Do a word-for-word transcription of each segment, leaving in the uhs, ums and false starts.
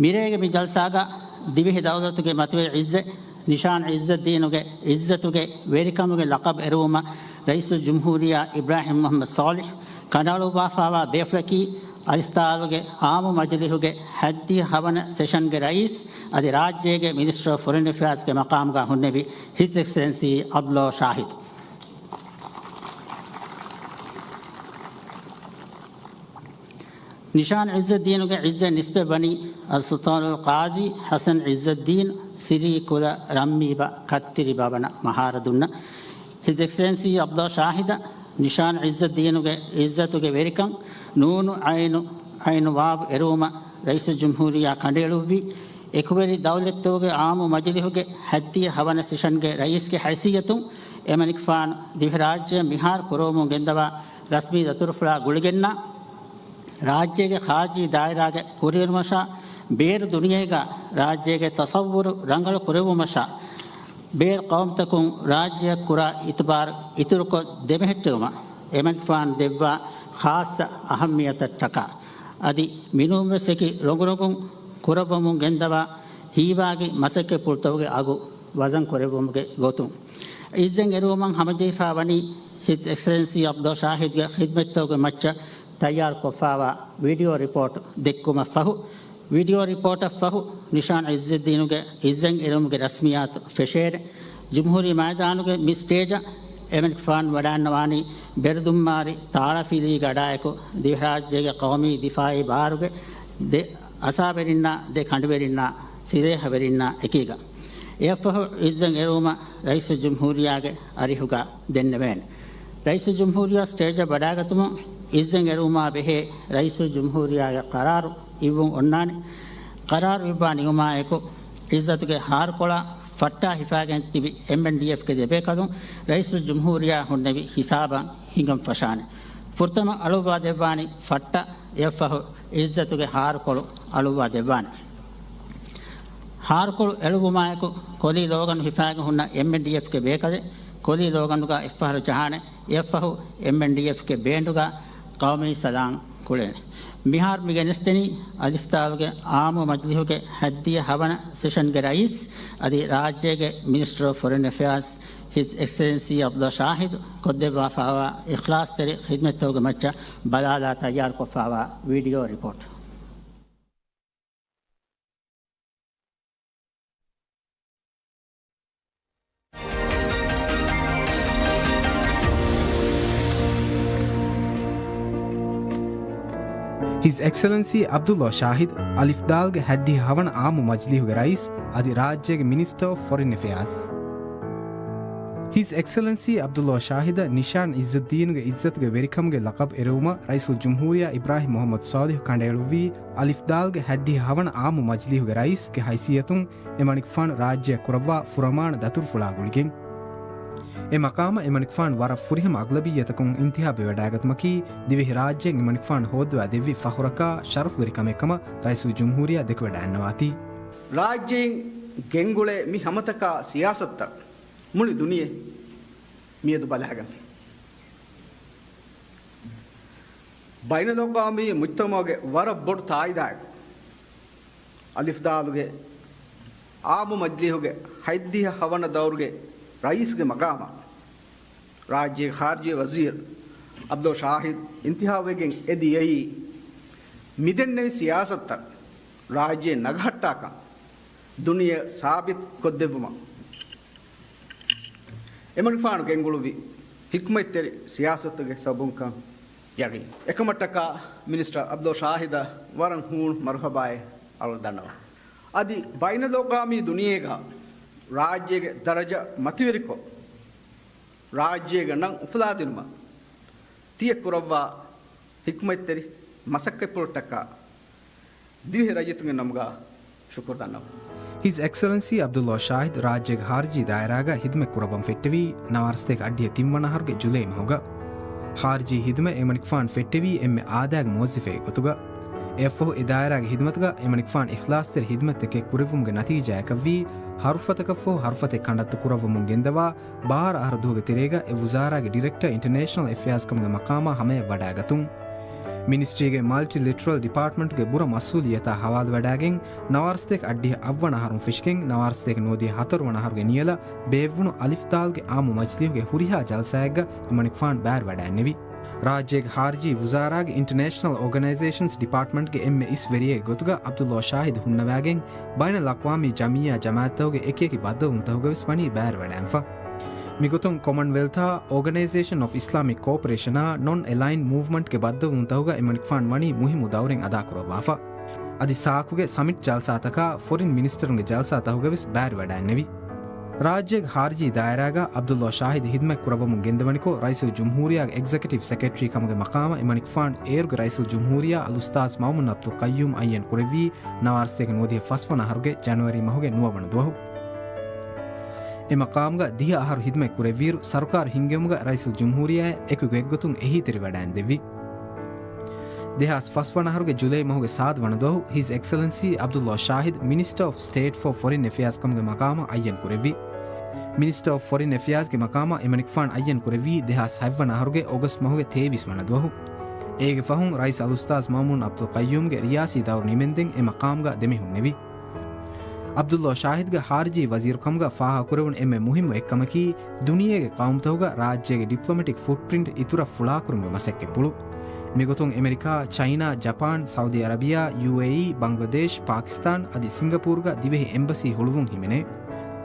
މިރޭގެ މި ޖަލްސާގަ ދިވެހި ދައުލަތުގެ މަތިވެރި އިއްޒަތް ނިޝާން އިއްޒައްދީނުގެ އިއްޒަތުގެ ވެރިކަމުގެ ލަޤަބު އެރުވުމަށް ރައީސުލްޖުމްހޫރިއްޔާ އިބްރާހިމް މުޙައްމަދު ޞާލިޙް ކަނޑައަޅުއްވާފައިވާ ބޭފުޅަކީ، އަލިފްދާލުގެ އާއްމު މަޖިލިހުގެ ހަތްދިހަ ހަވަނަ ސެޝަންގެ ރައީސް އަދި ރާއްޖޭގެ މިނިސްޓަރ އޮފް ފޮރިން އެފެއާޒްގެ މަޤާމުގަ ހުންނެވި ހިޒް އެކްސެލެންސީ ޢަބްދުﷲ ޝާހިދު. ނިޝާން އިއްޒައްދީނުގެ އިއްޒަތް ނިސްބަތްވަނީ އަލްސުލްޠާނުލް ޤާޟީ ޙަސަން އިއްޒައްދީން ސިރީ ކުލަ ރަންމީބަ ކައްތިރި ބަވަނަ މަހާރަދުންނަށް. ހިޒް އެކްސެލެންސީ ޢަބްދުﷲ ޝާހިދަށް ނިޝާން އިއްޒައްދީނުގެ އިއްޒަތުގެ ވެރިކަން ނޫނު ޢައިނު، ޢައިނު ވާވް އެރުވުމަށް ރައީސުލްޖުމްހޫރިއްޔާ ކަނޑައެޅުއްވީ، އެކުވެރި ދައުލަތްތަކުގެ އާއްމު މަޖިލިހުގެ ހަތްދިހަ ހަވަނަ ސެޝަންގެ ރައީސްގެ ހައިސިއްޔަތުން އެމަނިކުފާނު ދިވެހިރާއްޖެއަށް މިހާރު ކުރަވަމުން ގެންދަވާ ރަސްމީ ދަތުރުފުޅާ ގުޅިގެންނާ، ރާއްޖޭގެ ޚާރިޖީ ދާއިރާގެ ކުރިއެރުމަށާ ބޭރު ދުނިޔޭގަ ރާއްޖޭގެ ތަޞައްވުރު ރަނގަޅު ކުރެއްވުމަށާ، ބޭރު ޤައުމުތަކުން ރާއްޖެއަށް ކުރާ އިތުބާރު އިތުރުކޮށް ދެމެހެއްޓެވުމަށް އެމަނިކުފާނު ދެއްވާ ޚާއްޞަ އަހައްމިއްޔަތަށްޓަކާ، އަދި މިނޫންވެސް އެކި ރޮނގުރޮނގުން ކުރައްވަމުން ގެންދަވާ ހީވާގި މަސައްކަތްޕުޅުތަކުގެ އަގު ވަޒަން ކުރެއްވުމުގެ ގޮތުން، އިއްޒަތް އެރުވުމަށް ހަމަޖެހިފާ ވަނީ ހިޒް އެކްސެލެންސީ ޢަބްދުﷲ ޝާހިދުގެ ޚިދްމަތްތަކުގެ މައްޗަށް ތައްޔާރުކޮށްފާވާ ވީޑިއޯ ރިޕޯޓް ދެއްކުމަށްފަހު، ވީޑިއޯ ރިޕޯޓަށްފަހު، ނިޝާން އިއްޒައްދީނުގެ އިއްޒަތް އެރުވުމުގެ ރަސްމިއްޔާތު ފެށޭނެ. ޖުމްހޫރީ މައިދާނުގެ މި ސްޓޭޖަށް އެމަނިކުފާނު ވަޑައިންނަވާނީ ބެރުދުންމާރި ތާޅަފިލީގެ އަޑާއެކު، ދިވެހިރާއްޖޭގެ ޤައުމީ ދިފާޢީ ބާރުގެ ދެ އަސާބެރިންނާ، ދެ ކަނޑުވެރިންނާ، ސިލޭހަވެރިންނާ އެކީގަ. އެއަށްފަހު އިއްޒަތް އެރުވުމަށް ރައީސުލްޖުމްހޫރިއްޔާގެ އަރިހުގަ ދެންނެވޭނެ. ރައީސުލްޖުމްހޫރިއްޔާ ސްޓޭޖަށް ވަޑައިގަތުމުން އިއްޒަތް އެރުވުމާ ބެހޭ ރައީސުލްޖުމްހޫރިއްޔާގެ ޤަރާރު އިއްވުން އޮންނާނެ. ޤަރާރު އިއްވާ ނިމުމާއެކު، އިއްޒަތުގެ ހާރުކޮޅާ ފައްޓާ ހިފާގެން ތިބި އެމްއެންޑީއެފްގެ ދެބޭކަލުން ރައީސުލްޖުމްހޫރިއްޔާ ހުންނެވި ހިސާބަށް ހިނގަން ފަށާނެ. ފުރަތަމަ އަޅުއްވާ ދެއްވާނީ ފައްޓަ، އެއަށްފަހު އިއްޒަތުގެ ހާރުކޮޅު އަޅުއްވާ ދެއްވާނެ. ހާރުކޮޅު އެޅުއްވުމާއެކު، ކޮލީ ލޯގަނޑު ހިފާގެން ހުންނަ އެމްއެންޑީއެފްގެ ބޭކަލެއް ކޮލީ ލޯގަނޑުގަ އެއްފަހަރު ޖަހާނެ. އެއަށްފަހު އެމްއެންޑީއެފްގެ ބޭންޑުގަ ޤައުމީ ސަލާން ކުޅޭނެ. މިހާރު މި ގެނެސްދެނީ އަލިފްދާލުގެ އާއްމު މަޖިލިހުގެ ހަތްދިހަ ހަވަނަ ސެޝަންގެ ރައީސް އަދި ރާއްޖޭގެ މިނިސްޓަރ އޮފް ފޮރިން އެފެއާޒް ހިޒް އެކްސެލެންސީ ޢަބްދުﷲ ޝާހިދު ކޮށްދެއްވާފައިވާ އިޚްލާޞްތެރި ޚިދްމަތްތަކުގެ މައްޗަށް ބަލާލާ ތައްޔާރުކޮށްފައިވާ ވީޑިއޯ ރިޕޯޓް. ހިޒް އެކްސެލެންސީ ޢަބްދުﷲ ޝާހިދު، އަލިފްދާލްގެ ހަތްދިހަ ހަވަނަ އާއްމު މަޖިލީހުގެ ރައީސް އަދި ރާއްޖޭގެ މިނިސްޓަރ އޮފް ފޮރިން އެފެއާޒް. ހިޒް އެކްސެލެންސީ ޢަބްދުﷲ ޝާހިދަށް ނިޝާން އިއްޒުއްދީނުގެ އިއްޒަތުގެ ވެރިކަމުގެ ލަޤަބު އެރުވުމަށް ރައީސުލްޖުމްހޫރިއްޔާ އިބްރާހިމް މުޙައްމަދު ޞާލިޙު ކަނޑައެޅުއްވީ، އަލިފްދާލްގެ ހަތްދިހަ ހަވަނަ އާއްމު މަޖިލީހުގެ ރައީސްގެ ހައިސިއްޔަތުން އެމަނިކުފާނު ރާއްޖެއަށް ކުރައްވާ ފުރަމާނަ ދަތުރުފުޅާ ގުޅިގެން. އެ މަޤާމަށް އެމަނިކުފާނު ވަރަށް ފުރިހަމަ އަޣްލަބިއްޔަތަކުން އިންތިހާބުވެވަޑައިގަތުމަކީ، ދިވެހިރާއްޖެއިން އެމަނިކުފާނު ހޯއްދަވާ ދެއްވި ފަޚުރަކާ ޝަރަފުވެރި ކަމެއް ކަމަށް ރައީސުލްޖުމްހޫރިއްޔާ ދެކެވަޑައިންނަވާތީ. ރާއްޖެއިން ގެންގުޅޭ މި ހަމަތަކާ ސިޔާސަތުތައް މުޅި ދުނިޔެ މިއަދު ބަލާގަންފި. ބައިނަލްއަޤްވާމީ މުޖްތަމަޢުގެ ވަރަށް ބޮޑު ތާއީދާއެކު، އަލިފްދާލުގެ އާއްމު މަޖިލީހުގެ ހަތްދިހަ ހަވަނަ ދައުރުގެ ރައީސްގެ މަޤާމަށް ރާއްޖޭގެ ޚާރިޖީ ވަޒީރު ޢަބްދުﷲ ޝާހިދު އިންތިހާބުވެގެން އެދިޔައީ، މިދެންނެވި ސިޔާސަތުތައް ރާއްޖެ ނަގަހައްޓާކަން ދުނިޔެއަށް ސާބިތު ކޮށްދެއްވުމަށް އެމަނިކުފާނު ގެންގުޅުއްވި ޙިކްމަތްތެރި ސިޔާސަތުގެ ސަބަބުންކަން ޔަގީން. އެކަމަށްޓަކާ މިނިސްޓަރ ޢަބްދުﷲ ޝާހިދަށް ވަރަށް ހޫނު މަރުޙަބާއެއް އަޅުގަނޑު ދަންނަވަން. އަދި ބައިނަލްއަޤްވާމީ ދުނިޔޭގަ ރާއްޖޭގެ ދަރަޖަ މަތިވެރިކޮށް، ރާއްޖޭގެ ނަން އުފުލާދިނުމަށް ތިޔަ ކުރައްވާ ޙިކްމަތްތެރި މަސައްކަތްޕުޅަށްޓަކާ ދިވެހި ރައްޔިތުންގެ ނަމުގަ ޝުކުރު ދަންނަވަން. ހިޒް އެކްސެލެންސީ ޢަބްދުﷲ ޝާހިދު ރާއްޖޭގެ ޚާރިޖީ ދާއިރާގަ ޚިދުމަތް ކުރައްވަން ފެއްޓެވީ، ނަވާރަ ސަތޭކަ އަށްޑިހަ ތިންވަނަ އަހަރުގެ ޖުލައި މަހުގަ. ޚާރިޖީ ޚިދުމަތް އެމަނިކުފާނު ފެއްޓެވީ އެންމެ އާދައިގެ މުވައްޒަފެއްގެ ގޮތުގަ. އެއަށްފަހު އެ ދާއިރާގެ ޚިދުމަތުގަ އެމަނިކުފާނު އިޚްލާޞްތެރި ޚިދުމަތްތަކެއް ކުރެއްވުމުގެ ނަތީޖާއަކަށްވީ، ހަރުފަތަކަށްފަހު ހަރުފަތެއް ކަނޑައްތު ކުރައްވަމުން ގެންދަވާ، ބަހާރަ އަހަރު ދުވަހުގެ ތެރޭގަ އެ ވުޒާރާގެ ޑިރެކްޓަރ އިންޓަރނޭޝަނަލް އެފެއާޒް ކަމުގެ މަޤާމާ ހަމަޔަށް ވަޑައިގަތުން. މިނިސްޓްރީގެ މަލްޓިލެޓްރަލް ޑިޕާޓްމަންޓްގެ ބުރަ މަސްއޫލިއްޔަތާ ހަވާލުވެވަޑައިގެން، ނަވާރަ ސަތޭކަ އަށްޑިހަ އަށްވަނަ އަހަރުން ފެށިގެން، ނަވާރަ ސަތޭކަ ނުވަދިހަ ހަތަރުވަނަ އަހަރުގެ ނިޔަލަށް ބޭއްވުނު އަލިފް ދާލްގެ އާއްމު މަޖިލީހުގެ ހުރިހާ ޖަލްސާއެއްގަ އެމަނިކުފާނު ބައިވެވަޑައިންނެވި. ރާއްޖޭގެ ޚާރިޖީ ވުޒާރާގެ އިންޓަރނޭޝަނަލް އޯގަނައިޒޭޝަންސް ޑިޕާޓްމަންޓްގެ އެންމެ އިސް ވެރިއެއްގެ ގޮތުގަ ޢަބްދުﷲ ޝާހިދު ހުންނަވައިގެން، ބައިނަލްއަޤްވާމީ ޖަމިއްޔާ ޖަމާޢަތްތަކުގެ އެކިއެކި ބައްދަލުވުންތަކުގަވެސް ވަނީ ބައިވެވަޑައިގެންފަ. މިގޮތުން ކޮމަންވެލްތާ، އޯގަނައިޒޭޝަން އޮފް އިސްލާމިކް ކޯޕަރޭޝަނާ، ނޮން އެލައިންޑް މޫވްމަންޓްގެ ބައްދަލުވުންތަކުގަ އެމަނިކުފާނު ވަނީ މުހިއްމު ދައުރެއް އަދާކުރައްވާފަ. އަދި ސާކުގެ ސަމިޓް ޖަލްސާތަކާ، ފޮރިން މިނިސްޓަރުންގެ ޖަލްސާތަކުގަވެސް ބައިވެވަޑައިންނެވި. ރާއްޖޭގެ ޚާރިޖީ ދާއިރާގަ ޢަބްދުﷲ ޝާހިދު ޚިދުމަތް ކުރައްވަމުން ގެންދަވަނިކޮށް، ރައީސުލްޖުމްހޫރިއްޔާގެ އެގްޒެކެޓިވް ސެކްރެޓަރީ ކަމުގެ މަޤާމަށް އެމަނިކުފާނު އޭރުގެ ރައީސުލްޖުމްހޫރިއްޔާ އަލްއުސްތާޛު މައުމޫން ޢަބްދުލް ޤައްޔޫމް އައްޔަން ކުރެއްވީ، ނަވާރަ ސަތޭކަ ނުވަދިހަ ފަސްވަނަ އަހަރުގެ ޖަނަވަރީ މަހުގެ ނުވަވަނަ ދުވަހު. އެ މަޤާމުގަ ދިހަ އަހަރު ޚިދުމަތް ކުރެއްވިއިރު، ސަރުކާރު ހިންގެވުމުގަ ރައީސުލްޖުމްހޫރިއްޔާއާ އެކު ގޮތްގޮތުން އެހީތެރިވެވަޑައިންދެއްވި. ދެހާސް ފަސްވަނަ އަހަރުގެ ޖުލައި މަހުގެ ސާދަ ވަނަ ދުވަހު ހިޒް އެކްސެލެންސީ ޢަބްދުﷲ ޝާހިދު މިނިސްޓަރ އޮފް ސްޓޭޓް ފޯ ފޮރިން އެފެއާޒް ކަމުގެ މަޤާމަށް އައްޔަން ކުރެއްވި. މިނިސްޓަރ އޮފް ފޮރިން އެފެއާޒްގެ މަޤާމަށް އެމަނިކުފާނު އައްޔަން ކުރެއްވީ ދެހާސް ހަތްވަނަ އަހަރުގެ އޮގަސްޓް މަހުގެ ތޭވީސް ވަނަ ދުވަހު. އޭގެ ފަހުން ރައީސް އަލްއުސްތާޛު މައުމޫން ޢަބްދުލް ޤައްޔޫމްގެ ރިޔާސީ ދައުރު ނިމެންދެން އެ މަޤާމުގަ ދެމިހުންނެވި. ޢަބްދުﷲ ޝާހިދުގެ ޚާރިޖީ ވަޒީރުކަމުގަ ފާހަގަކުރެވުނު އެންމެ މުހިއްމު އެއްކަމަކީ، ދުނިޔޭގެ ޤައުމުތަކުގަ ރާއްޖޭގެ ޑިޕްލޮމެޓިކް ފުޓްޕްރިންޓް އިތުރަށް ފުޅާކުރުމުގެ މަސައްކަތްޕުޅު. މިގޮތުން އެމެރިކާ، ޗައިނާ، ޖަޕާން، ސައުދީ އަރަބިޔާ، ޔޫއޭއީ، ބަންގްލަދޭޝް، ޕާކިސްތާން އަދި ސިންގަޕޫރުގަ ދިވެހި އެމްބަސީ ހުޅުވުން ހިމެނޭ.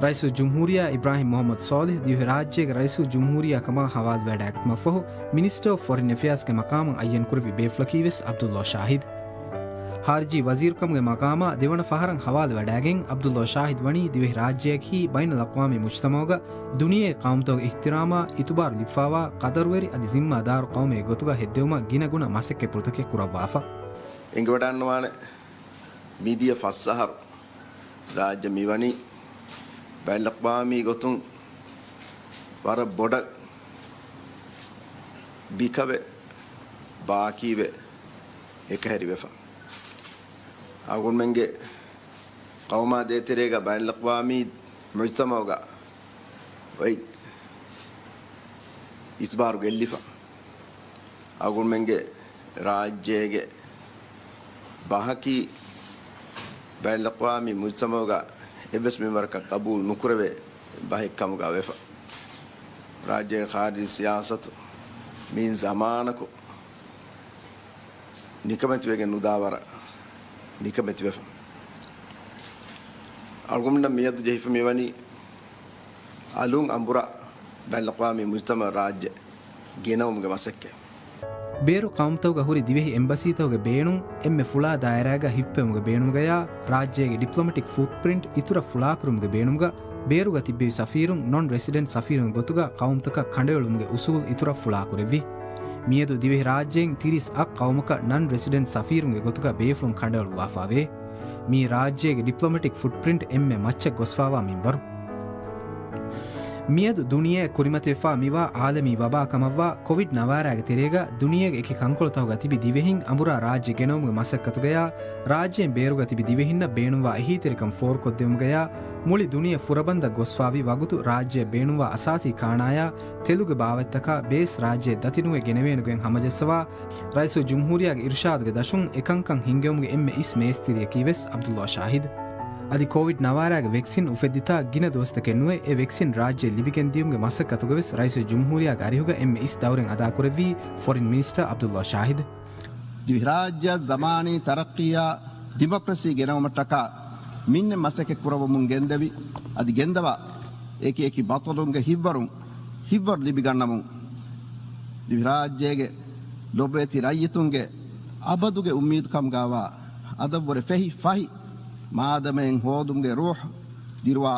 ރައީސުލްޖުމްހޫރިއްޔާ އިބްރާހިމް މުޙައްމަދު ޞާލިޙް ދިވެހި ރާއްޖޭގެ ރައީސުލްޖުމްހޫރިއްޔާ ކަމަށް ޙަވާލުވެވަޑައިގަތުމަށްފަހު، މިނިސްޓަރ އޮފް ފޮރިން އެފެއާޒްގެ މަޤާމަށް އައްޔަންކުރެއްވި ބޭފުޅަކީވެސް ޢަބްދުﷲ ޝާހިދު. ޚާރިޖީ ވަޒީރުކަމުގެ މަޤާމަށް ދެވަނަ ފަހަރަށް ޙަވާލުވެވަޑައިގެން، ޢަބްދުﷲ ޝާހިދު ވަނީ ދިވެހި ރާއްޖެއަކީ ބައިނަލްއަޤްވާމީ މުޖްތަމަޢުގަ ދުނިޔޭގެ ޤައުމުތަކުގެ އިޙްތިރާމާ އިތުބާރު ލިބިފާވާ ޤަދަރުވެރި އަދި ޒިންމާދާރު ޤައުމެއްގެ ގޮތުގަ ހެއްދެވުމަށް ގިނަގުނަ މަސައްކަތްޕުޅުތަކެއް ކުރައްވާފަ. އެނގިވަޑައިންނަވާނެ، މިދިޔަ ފަސް އަހަރު ރާއްޖެ މިވަނީ ބައިނަލްއަޤްވާމީ ގޮތުން ވަރަށް ބޮޑަށް ބިކަވެ، ބާކީވެ، އެކަހެރިވެފަ. އަޅުގަނޑުމެންގެ ޤައުމާ ދޭތެރޭގަ ބައިނަލްއަޤްވާމީ މުޖްތަމަޢުގަ އޮތް އިތުބާރު ގެއްލިފަ. އަޅުގަނޑުމެންގެ ރާއްޖޭގެ ބަހަކީ ބައިނަލްއަޤްވާމީ މުޖްތަމަޢުގަ އެއްވެސް މިންވަރަކަށް ޤަބޫލު ނުކުރެވޭ ބަހެއް ކަމުގަ ވެފަ. ރާއްޖޭގެ ޚާރިޖީ ސިޔާސަތު މިއިން ޒަމާނަކު ނިކަމެތިވެގެން ނުދާވަރަށް ނިކަމެތިވެފަ. އަޅުގަނޑަށް މިއަދު ޖެހިފަ މިވަނީ އަލުން އަނބުރާ ބައިނަލްއަޤްވާމީ މުޖްތަމަޢަށް ރާއްޖެ ގެނައުމުގެ މަސައްކަތް. ބޭރު ޤައުމުތަކުގަ ހުރި ދިވެހި އެމްބަސީތަކުގެ ބޭނުން އެންމެ ފުޅާ ދާއިރާގަ ހިއްޕެވުމުގެ ބޭނުމުގަޔާ، ރާއްޖޭގެ ޑިޕްލޮމެޓިކް ފުޓްޕްރިންޓް އިތުރަށް ފުޅާކުރުމުގެ ބޭނުމުގަ، ބޭރުގަ ތިއްބެވި ސަފީރުން ނޮން ރެސިޑެންޓް ސަފީރުންގެ ގޮތުގަ ޤައުމުތަކަށް ކަނޑައެޅުމުގެ އުސޫލު އިތުރަށް ފުޅާކުރެއްވި. މިއަދު ދިވެހިރާއްޖެއިން ތިރީސް އަށް ޤައުމަކަށް ނަން ރެސިޑެންޓް ސަފީރުންގެ ގޮތުގަ ބޭފުޅުން ކަނޑައެޅުއްވާފައިވޭ. މިއީ ރާއްޖޭގެ ޑިޕްލޮމެޓިކް ފުޓްޕްރިންޓް އެންމެ މައްޗަށް ގޮސްފާވާ މިންވަރު. މިއަދު ދުނިޔެއަށް ކުރިމަތިވެފާ މިވާ ޢާލަމީ ވަބާ ކަމަށްވާ ކޮވިޑް ނަވާރައިގެ ތެރޭގަ ދުނިޔޭގެ އެކި ކަންކޮޅުތަކުގަ ތިބި ދިވެހިން އަނބުރާ ރާއްޖެ ގެނައުމުގެ މަސައްކަތުގަޔާ، ރާއްޖޭން ބޭރުގަ ތިބި ދިވެހިންނަށް ބޭނުންވާ އެހީތެރިކަން ފޯރުކޮށްދެވުމުގަޔާ، މުޅި ދުނިޔެ ފުރަބަންދަށް ގޮސްފާވި ވަގުތު ރާއްޖެއަށް ބޭނުންވާ އަސާސީ ކާނާޔާ ތެލުގެ ބާވަތްތަކާ ބޭސް ރާއްޖެ ދަތިނުވެ ގެނެވޭނެ ގޮތް ހަމަޖައްސަވާ، ރައީސުލްޖުމްހޫރިއްޔާގެ އިރުޝާދުގެ ދަށުން އެކަންކަން ހިންގެވުމުގެ އެންމެ އިސް މޭސްތިރިއަކީވެސް ޢަބްދުﷲ ޝާހިދު. އަދި ކޮވިޑް ނަވާރައިގެ ވެކްސިން އުފެއްދިތާ ގިނަ ދުވަސްތަކެއް ނުވެ، އެ ވެކްސިން ރާއްޖެ ލިބިގެންދިޔުމުގެ މަސައްކަތުގަވެސް ރައީސުލްޖުމްހޫރިއްޔާގެ އަރިހުގަ އެންމެ އިސް ދައުރެއް އަދާކުރެއްވީ ފޮރިން މިނިސްޓަރ ޢަބްދުﷲ ޝާހިދު. ދިވެހިރާއްޖެއަށް ޒަމާނީ ތަރައްޤީއާ ޑިމޮކްރަސީ ގެނައުމަށްޓަކާ މިންނެ މަސައްކަތް ކުރައްވަމުން ގެންދެވި، އަދި ގެންދަވާ އެކި އެކި ބަޠަލުންގެ ހިތްވަރުން ހިތްވަރު ލިބިގަންނަމުން، ދިވެހިރާއްޖޭގެ ލޮބުވެތި ރައްޔިތުންގެ އަބަދުގެ އުއްމީދު ކަމުގައިވާ އަދަށްވުރެ ފެހި ފަހި މާދަމައެއް ހޯދުމުގެ ރޫޙު ދިރުވާ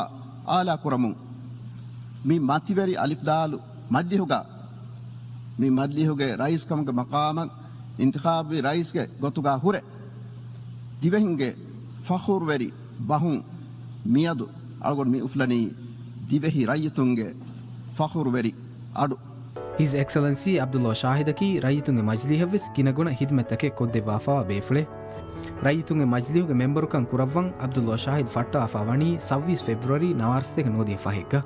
އާލާ ކުރަމުން، މި މަތިވެރި އަލިފްދާލު މަޖްލިހުގަ، މި މަޖްލިހުގެ ރައީސްކަމުގެ މަޤާމަށް އިންތިޚާބުވި ރައީސްގެ ގޮތުގަ ހުރެ، ދިވެހިންގެ ފަޚުރުވެރި ބަހުން މިއަދު އަޅުގަނޑު މި އުފުލަނީ ދިވެހި ރައްޔިތުންގެ ފަޚުރުވެރި އަޑު. ހިޒް އެކްސެލެންސީ ޢަބްދުﷲ ޝާހިދަކީ ރައްޔިތުންގެ މަޖްލީހަށްވެސް ގިނަގުނަ ޚިދުމަތްތަކެއް ކޮށްދެއްވާފައިވާ ބޭފުޅެއް. ރައްޔިތުންގެ މަޖްލީހުގެ މެމްބަރުކަން ކުރައްވަން ޢަބްދުﷲ ޝާހިދު ފައްޓަވާފަ ވަނީ ސައްބީސް ފެބްރުއަރީ ނަވާރަސަތޭކަ ނުވަދިހަ ފަހެއްގަ.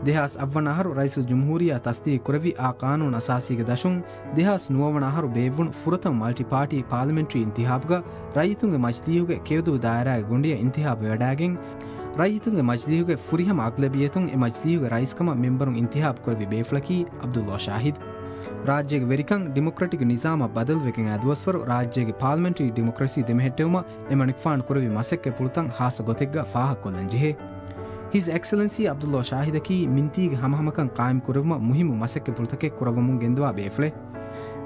ދެހާސް އަށްވަނަ އަހަރު ރައީސުލްޖުމްހޫރިއްޔާ ތަސްދީގު ކުރެއްވި އާ ޤާނޫނު އަސާސީގެ ދަށުން، ދެހާސް ނުވަވަނަ އަހަރު ބޭއްވުނު ފުރަތަމަ މަލްޓި ޕާޓީ ޕާލަމެންޓްރީ އިންތިހާބުގަ ރައްޔިތުންގެ މަޖިލީހުގެ ކެޔޮދޫ ދާއިރާގެ ގޮނޑިއަށް އިންތިހާބު ވެވަޑައިގެން، ރައްޔިތުންގެ މަޖިލީހުގެ ފުރިހަމަ އަޣްލަބިއްޔަތުން އެ މަޖިލީހުގެ ރައީސްކަމަށް މެމްބަރުން އިންތިހާބު ކުރެއްވި ބޭފުޅަކީ ޢަބްދުﷲ ޝާހިދު. ރާއްޖޭގެ ވެރިކަން، ޑިމޮކްރެޓިކް ނިޒާމަށް ބަދަލުވެގެން އައި ދުވަސްވަރު ރާއްޖޭގެ ޕާލަމެންޓްރީ ޑިމޮކްރަސީ ދެމެހެއްޓެވުމަށް އެމަނިކުފާނު ކުރެއްވި މަސައްކަތްޕުޅުތައް ހާއްސަ ގޮތެއްގަ ފާހަގަކޮށްލަން ޖެހޭ. ހިޒް އެކްސެލެންސީ ޢަބްދުﷲ ޝާހިދަކީ މިންތީގެ ހަމަހަމަކަން ޤާއިމް ކުރެއްވުމަށް މުހިއްމު މަސައްކަތްޕުޅުތަކެއް ކުރައްވަމުން ގެންދަވާ ބޭފުޅެއް.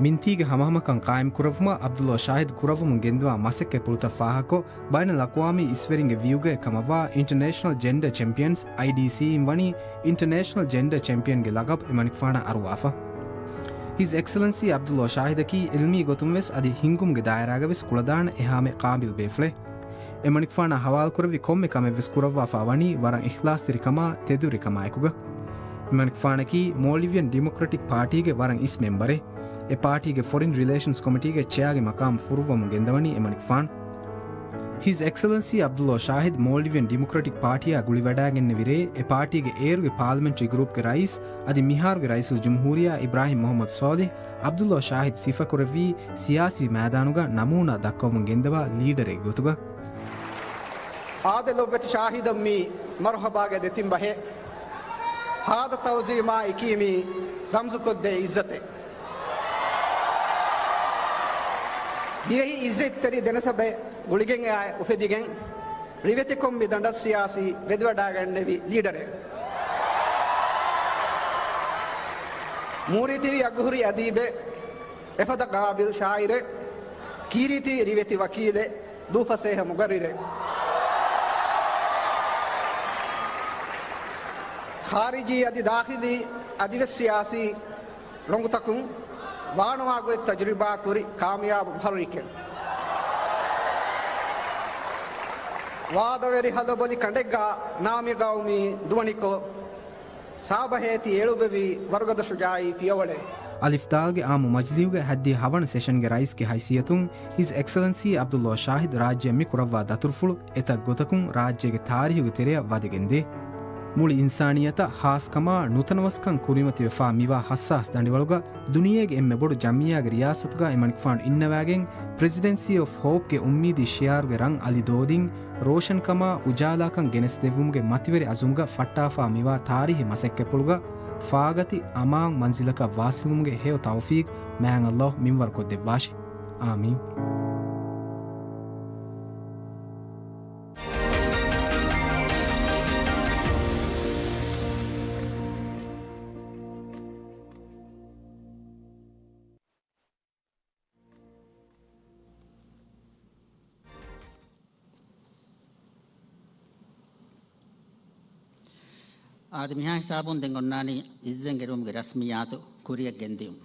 މިންތީގެ ހަމަހަމަކަން ޤާއިމް ކުރެއްވުމަށް ޢަބްދުﷲ ޝާހިދު ކުރައްވަމުން ގެންދަވާ މަސައްކަތްޕުޅުތައް ފާހަގަކޮށް، ބައިނަލްއަޤްވާމީ އިސްވެރިންގެ ވިއުގައެއް ކަމަށްވާ އިންޓަރނޭޝަނަލް ޖެންޑަރ ޗެމްޕިއަންސް، އައިޑީސީ، އިން ވަނީ އިންޓަރނޭޝަނަލް ޖެންޑަރ ޗެމްޕިއަންގެ ލަޤަބު އެމަނިކުފާނަށް އަރުވާފަ. ހިޒް އެކްސެލެންސީ ޢަބްދުﷲ ޝާހިދަކީ ޢިލްމީ ގޮތުން ވެސް އަދި ހިންގުމުގެ ދާއިރާގަ ވެސް ކުޅަދާނަ އެހާމެ ޤާބިލް ބޭފުޅެއް. އެމަނިކުފާނާ ހަވާލުކުރެއްވި ކޮންމެ ކަމެއް ވެސް ކުރައްވާފާ ވަނީ ވަރަށް އިޚްލާޞްތެރިކަމާ ތެދުވެރިކަމާއެކުގަ. އެމަނިކުފާނަކީ މޯލްޑިވިއަން ޑިމޮކްރެޓިކް ޕާޓީގެ ވަރަށް އިސް މެމްބަރެއް. އެ ޕާޓީގެ ފޮރިން ރިލޭޝަންސް ކޮމިޓީގެ ޗެއާގެ މަޤާމު ފުރުއްވަމުން ގެންދަވަނީ އެމަނިކުފާނު. ހިޒް އެކްސެލެންސީ ޢަބްދުﷲ ޝާހިދު މޯލްޑިވިއަން ޑިމޮކްރެޓިކް ޕާޓީއާ ގުޅިވަޑައިގެންނެވިރޭ، އެ ޕާޓީގެ އޭރުގެ ޕާލަމެންޓްރީ ގްރޫޕްގެ ރައީސް އަދި މިހާރުގެ ރައީސުލްޖުމްހޫރިއްޔާ އިބްރާހިމް މުޙައްމަދު ޞާލިޙް ޢަބްދުﷲ ޝާހިދު ސިފަކުރެއްވީ ސިޔާސީ މައިދާނުގަ ނަމޫނާ ދައްކަވަމުން ގެންދަވާ ލީޑަރެއްގެ ގޮތުގަ. އާދެ ލޮބުވެތި ޝާހިދަށް މީ މަރުޙަބާގެ ދެތިން ބަހެއް. ހާދަ ތަޢުޒީމާ އެކީ މީ ރަމްޒުކޮށްދޭ ޢިއްޒަތެއް. ދިވެހި ޢިއްޒަތްތެރި ދެނަސަބެއް ގުޅިގެން އެއާ އުފެދިގެން، ރިވެތިކޮށް މި ދަނޑަށް ސިޔާސީ ވެދިވަޑައިގެންނެވި ލީޑަރެއް. މޫރިތިވި އަގުހުރި އަދީބެއް، އެފަދަ ޤާބިލް ޝާއިރެއް، ކީރިތިވި ރިވެތި ވަކީލެއް، ދޫފަސޭހަ މުގައްރިރެއް. ޚާރިޖީ އަދި ދާޚިލީ އަދިވެސް ސިޔާސީ ރޮނގުތަކުން ވާނުވާ ގޮތް ތަޖުރިބާ ކުރި ކާމިޔާބު މުޙައްރިކެއް. ވާދަވެރި ހަލަބޮލި ކަނޑެއްގާ ނާމި ގައުމީ ދުވަނިކޮށް، ސާބަހޭތި އެޅުވެވި ވަރުގަދަ ޝުޖާޢީ ފިޔަވަޅެއް. އަލިފްދާލްގެ ޢާއްމު މަޖިލީހުގެ ހައްދިހަ ހަވަނަ ސެޝަންގެ ރައީސްގެ ހައިސިއްޔަތުން ހިޒް އެކްސެލެންސީ ޢަބްދުﷲ ޝާހިދު ރާއްޖެއަށް މި ކުރައްވާ ދަތުރުފުޅު އެތައް ގޮތަކުން ރާއްޖޭގެ ތާރީހުގެ ތެރެއަށް ވަދެގެންދޭ. މުޅި އިންސާނިއްޔަތަށް ހާސްކަމާ ނުތަނަވަސްކަން ކުރިމަތިވެފާ މިވާ ޙައްސާސް ދަނޑިވަޅުގަ ދުނިޔޭގެ އެންމެ ބޮޑު ޖަމިއްޔާގެ ރިޔާސަތުގަ އެމަނިކުފާނު އިންނަވައިގެން، ޕްރެޒިޑެންސީ އޮފް ހޯޕްގެ އުއްމީދީ ޝިޢާރުގެ ރަން އަލި ދޯދިން، ރޯޝަންކަމާ އުޖާލާކަން ގެނެސްދެއްވުމުގެ މަތިވެރި ޢަޒުމުގަ ފައްޓާފާ މިވާ ތާރީހީ މަސައްކަތްޕުޅުގަ ފާގަތި އަމާން މަންޒިލަކަށް ވާސިލުވުމުގެ ހެޔޮ ތައުފީޤް މާތް ﷲ މިންވަރުކޮށްދެއްވާށި. އާމީން. އާދެ، މިހާ ހިސާބުން ދެން އޮންނާނީ އިއްޒަތް އެރުވުމުގެ ރަސްމިއްޔާތު ކުރިއަށް ގެންދިއުން.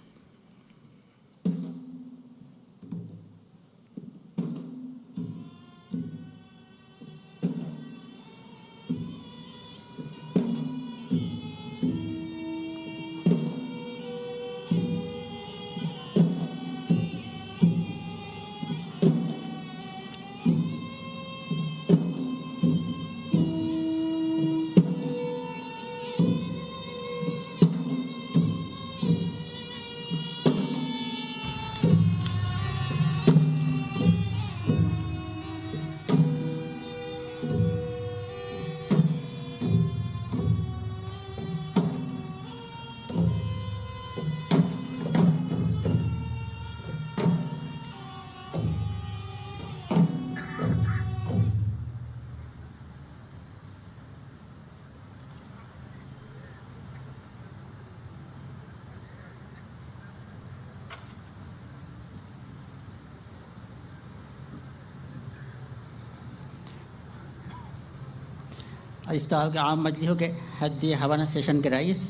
އިފްތާހުގެ އާއްމު މަޖިލީހުގެ ހައްދިހަ ހަވަނަ ސެޝަންގެ ރައީސް،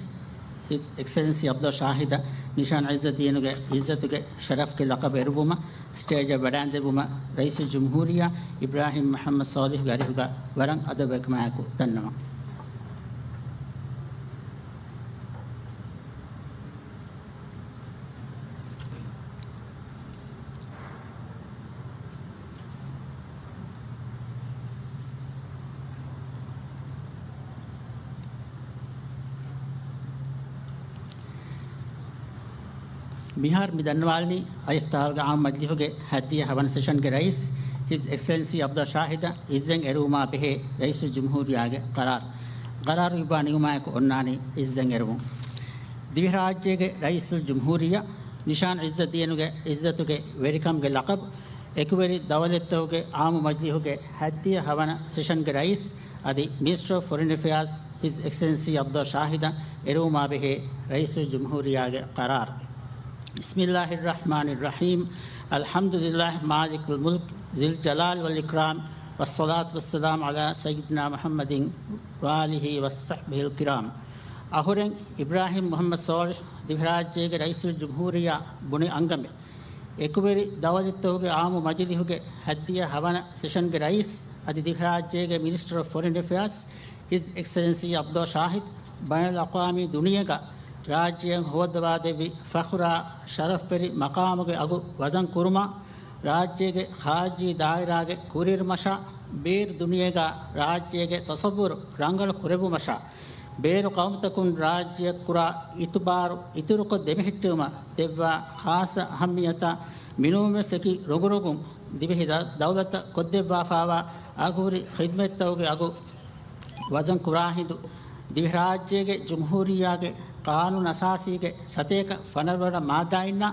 ހިޒް އެކްސެލެންސީ ޢަބްދުﷲ ޝާހިދަށް ނިޝާން ޢިއްޒަތްދީނުގެ ޢިއްޒަތުގެ ޝަރަފްގެ ލަޤަބު އެރުވުމަށް ސްޓޭޖަށް ވަޑައިންދެއްވުމަށް ރައީސުލްޖުމްހޫރިއްޔާ އިބްރާހިމް މުޙައްމަދު ޞާލިޙުގެ އަރިހުގަ ވަރަށް އަދަބުވެރިކަމާއެކު ދަންނަވަން. މިހާރު މި ދަންނަވާލަނީ އައިފްތާހުގެ އާއްމު މަޖިލިހުގެ ހައްދިޔަ ހަވަނަ ސެޝަންގެ ރައީސް ހިޒް އެކްސެލެންސީ އަބްދުﷲ ޝާހިދަށް އިއްޒަތް އެރުވުމާ ބެހޭ ރައީސުލްޖުމްހޫރިއްޔާގެ ޤަރާރު. ޤަރާރު އިއްވާ ނިމުމާއެކު އޮންނާނީ އިއްޒަތް އެރުވުން. ދިވެހިރާއްޖޭގެ ރައީސުލްޖުމްހޫރިއްޔާ ނިޝާން އިއްޒަތް ދިޔަނުގެ އިއްޒަތުގެ ވެރިކަމުގެ ލަޤަބު، އެކުވެރި ދައުލަތްތަކުގެ އާއްމު މަޖިލިހުގެ ހައްދިޔަ ހަވަނަ ސެޝަންގެ ރައީސް އަދި މިނިސްޓަރ އޮފް ފޮރިން އެފެއާޒް ހިޒް އެކްސެލެންސީ އަބްދުﷲ ޝާހިދަށް އެރުވުމާ ބެހޭ ރައީސުލްޖުމްހޫރިއްޔާގެ ޤަރާރު. بسم الله الرحمن الرحيم. الحمد لله مالك الملك ذي الجلال والإكرام، والصلاة والسلام على سيدنا محمد وآله وصحبه الكرام. އަހުރެން އިބްރާހިމް މުޙައްމަދު ޞާލިޙް ދިވެހިރާއްޖޭގެ ރައީސުލްޖުމްހޫރިއްޔާ ބުނި އަންގަމެ، އެކުވެރި ދައުލަތްތަކުގެ އާއްމު މަޖިލިހުގެ ހައްދިޔަ ހަވަނަ ސެޝަންގެ ރައީސް އަދި ދިވެހިރާއްޖޭގެ މިނިސްޓަރ އޮފް ފޮރިން އެފެއާޒް ހިޒް އެކްސެލެންސީ އަބްދުﷲ ޝާހިދް ބައިނަލްއަޤްވާމީ ދުނިޔޭގަ ރާއްޖެއަށް ހޯއްދަވާދެއްވި ފަޚުރާ ޝަރަފްވެރި މަޤާމުގެ އަގު ވަޒަން ކުރުމާ، ރާއްޖޭގެ ޚާރިޖީ ދާއިރާގެ ކުރިއެރުމަށާ، ބޭރު ދުނިޔޭގަ ރާއްޖޭގެ ތަޞައްވުރު ރަނގަޅު ކުރެއްވުމަށާ، ބޭރު ޤައުމުތަކުން ރާއްޖެއަށް ކުރާ އިތުބާރު އިތުރުކޮށް ދެމެހެއްޓެވުމަށް ދެއްވާ ޚާއްޞަ އަހައްމިއްޔަތާ މިނޫންވެސް އެކި ރޮނގުރޮނގުން ދިވެހި ދަ-، ދައުލަތަށް ކޮށްދެއްވާފާވާ އަގުހުރި ޚިދްމަތްތަކުގެ އަގު ވަޒަން ކުރާ ހިނދު، ދިވެހިރާއްޖޭގެ ޖުމްހޫރިއްޔާގެ ޤާނޫނު އަސާސީގެ ސަތޭކަ ފަނަރަ ވަނަ މާއްދާއިންނާ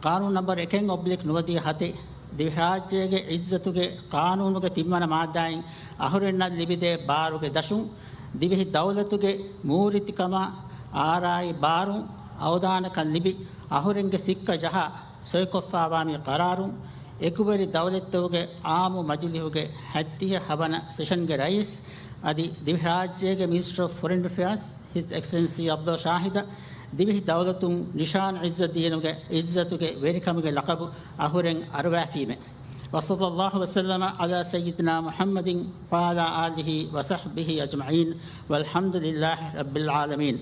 ޤާނޫނު ނަންބަރު އެކެއް އޮބްލިކް ނުވަދިހަ ހަތެއް، ދިވެހިރާއްޖޭގެ ޢިއްޒަތުގެ ޤާނޫނުގެ ތިންވަނަ މާއްދާއިން އަހުރެންނަށް ލިބިދޭ ބާރުގެ ދަށުން، ދިވެހި ދައުލަތުގެ މޫރިތިކަމާ އާރާއި ބާރުން އަވަދާނަކަން ލިބި، އަހުރެންގެ ސިއްކަ ޖަހާ ސޮއިކޮށްފާވާ މި ޤަރާރުން، އެކުވެރި ދައުލަތްތަކުގެ އާއްމު މަޖިލިހުގެ ހައްދިހަ ހަވަނަ ސެޝަންގެ ރައީސް އަދި ދިވެހިރާއްޖޭގެ މިނިސްޓަރ އޮފް ފޮރިން އެފެއާޒް ހިޒް އެކްސެލެންސީ އަބްދުﷲ ޝާހިދަށް ދިވެހި ދައުލަތުން ނިޝާން އިއްޒަތް ދިޔަނުގެ އިއްޒަތުގެ ވެރިކަމުގެ ލަޤަބު އަހުރެން އަރުވައިފީމެ. وصلى الله وسلم على سيدنا محمد وعلى آله وصحبه أجمعين، والحمد لله رب العالمين.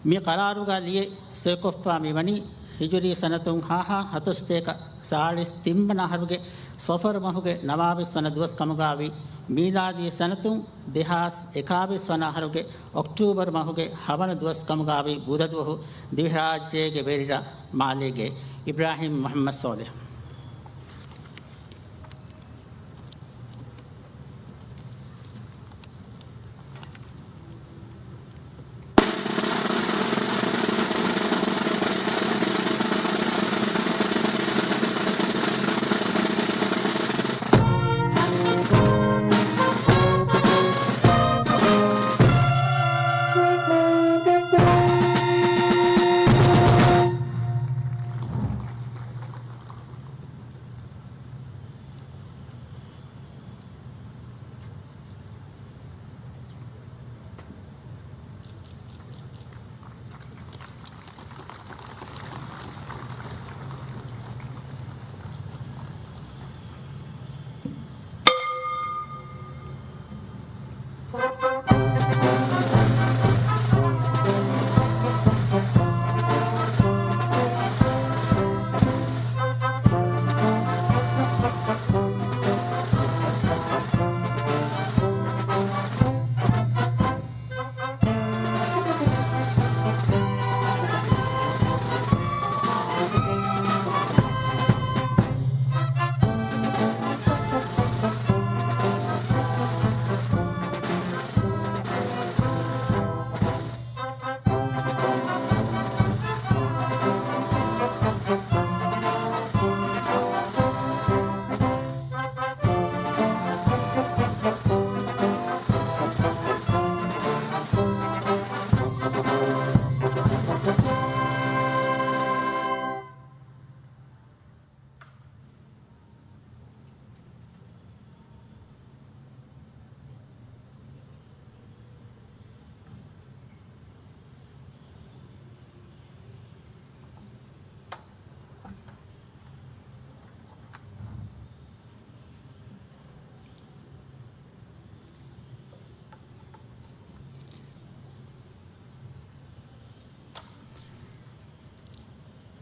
މި ޤަރާރުގަ ލިޔެ ސޮއިކޮށްފާ މިވަނީ ހިޖުރީ ސަނަތުން ހާހާ ހަތޮސްތޭކަ ސާޅީސް ތިން ވަނަ އަހަރުގެ ޞަފަރު މަހުގެ ނަވާވީސް ވަނަ ދުވަސް ކަމުގާވި، މީލާދީ ސަނަތުން ދެހާސް އެކާވީސް ވަނަ އަހަރުގެ އޮކްޓޫބަރު މަހުގެ ހަވަނަ ދުވަސް ކަމުގާވި ބުދަ ދުވަހު ދިވެހިރާއްޖޭގެ ވެރިރަށް މާލޭގެ އިބްރާހިމް މުޙައްމަދު ޞާލިޙް.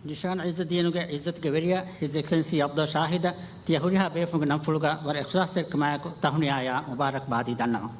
ނިޝާން އިއްޒަތް ދިޔަނުގެ އިއްޒަތުގެ ވެރިޔާ ހިޒް އެކްސެލެންސީ އަބްދުﷲ ޝާހިދަށް ތިޔަ ހުރިހާ ބޭފުޅުންގެ ނަންފުޅުގަ ވަރަށް އިޚްލާޞްތެރިކަމާއެކު ތަހުނިޔާއާ މުބާރަކްބާދީ ދަންނަވަން.